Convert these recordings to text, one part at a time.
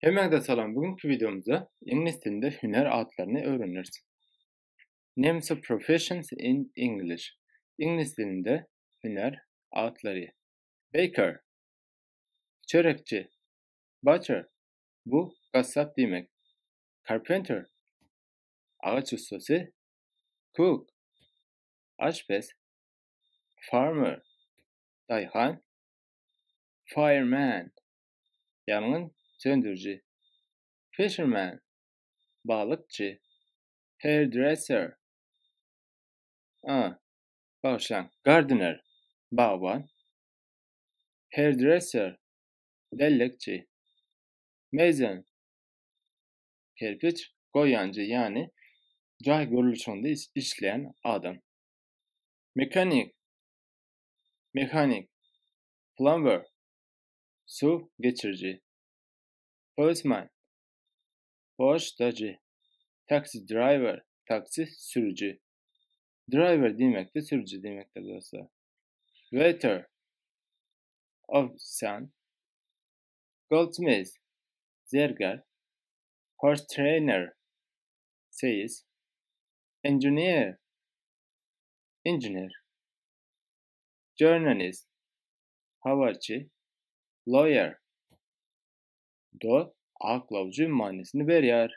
Hemmäňize salam bugünki wideomyzda iňlis dilinde hünär atlaryny öwreneris. Names of professions in English. Iňlis dilinde hünär atlary. Baker. Çörekçi. Butcher. Bu gassap diýmek. Carpenter. Agaç ussasy. Cook. Aşpez. Farmer. Daýhan. Fireman. Ýangyn söndüriji. Fisherman. Balykçy. Hairdresser. A, bagyşlaň, gardener. Bagban. Hairdresser. Dellekçi. Mason. Kerpiç goýanjy, ýagny jaý gurluşygynda işleýän adam. Mekanik. Mehanik. Plumber. Suw geçiriji. Postman. Poçtaçy. Taxi driver. Taksi sürüji. Driver diýmek-de sürüji diýmekdir dostlar. Waiter. Ofisiant. Goldsmith. Zergär. Horse trainer. Seýis. Engineer. Inžener. Journalist. Habarçy. Lawyer. Do aklawjy manysyny berýär.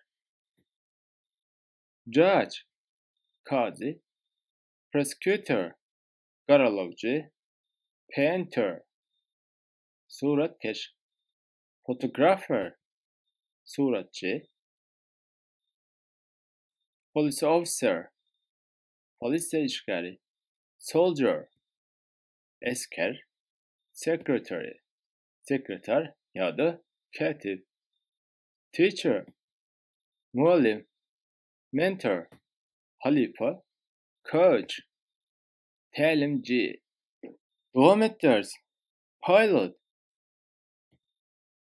Judge. Kazy. Prosecutor. Garalawjy. Painter. Suratkeş. Photographer. Suratçy. Police officer. Polisiýa işgäri. Soldier. Esger. Secretary. Sekretar ýa-da kätip. Teacher. Mugallym. Mentor. Halypa. Coach. Tälimçi. Dowam etdiris. Pilot.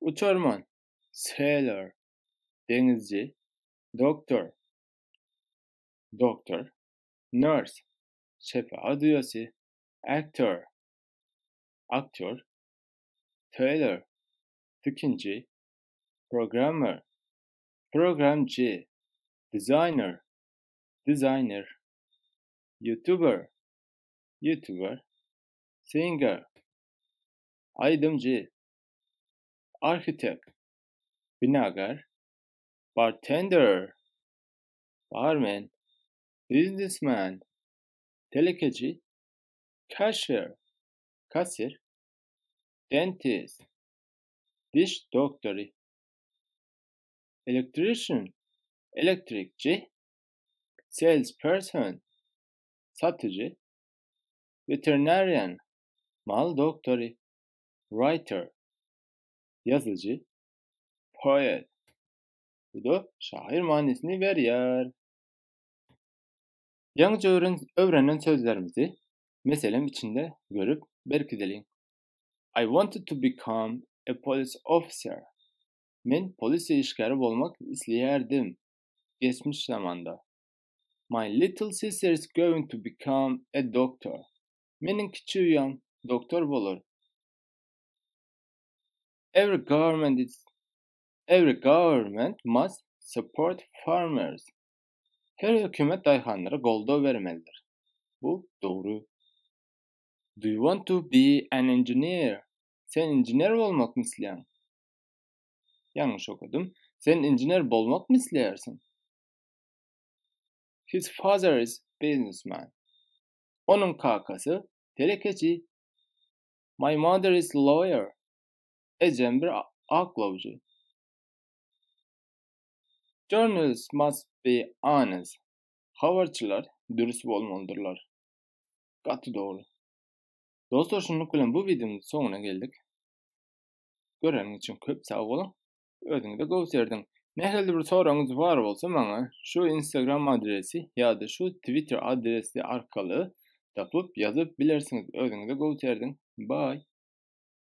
Uçarman. Sailor. Deňizçi. Doctor. Doktor. Nurse. Şepagat uýasy. Actor. Aktýor. Tailor. Tikinçi. Programmer. Programçy. Designer. Dizaýner. Youtuber. Ýutuber. Singer. Aýdymçy. Architect. Binagär. Bartender. Barmen. Businessman. Telekeçi. Cashier. Kassir. Dentist. Diş doktory. Electrician. Elektrikçi. Salesperson. Satyjy. Veterinarian. Mal doktory. Writer. Ýazyjy. Poet. Bu-da şahyr manysyny berýär. Ýaňyja öwrenen sözlerimizi meselem içinde görüp berkideliň. I wanted to become a police officer. Men polisiýa işgäri bolmak isleýärdim. Geçmiş zamanda. My little sister is going to become a doctor. Meniň kiçi uýam doktor bolar. Every government is Every government must support farmers. Her hökümet daýhanlara goldaw bermelidir. Bu dogry. Do you want to be an engineer? Sen inžener bolmakmy isleýäň? Ýalňyş okadym. Sen inžener bolmakmy isleýärsiň? His father is businessman. Onuň kakasy telekeçi. My mother is lawyer. Ejem bir aklawjy. Journalists must be honest. Habarçylar dürüst bolmalydyrlar. Gaty dogry. Dostlar şunluk bilen bu wideomyzyň soňuna geldik. Göreniňiz üçin köp sag boluň. Özüňize gowy serediň. Nähilidir bir soragyňyz bar bolsa maňa şu Instagram adresi ýa-da şu Twitter adresi arkaly tapyp ýazyp bilersiňiz. Özüňize gowy serediň. Bye.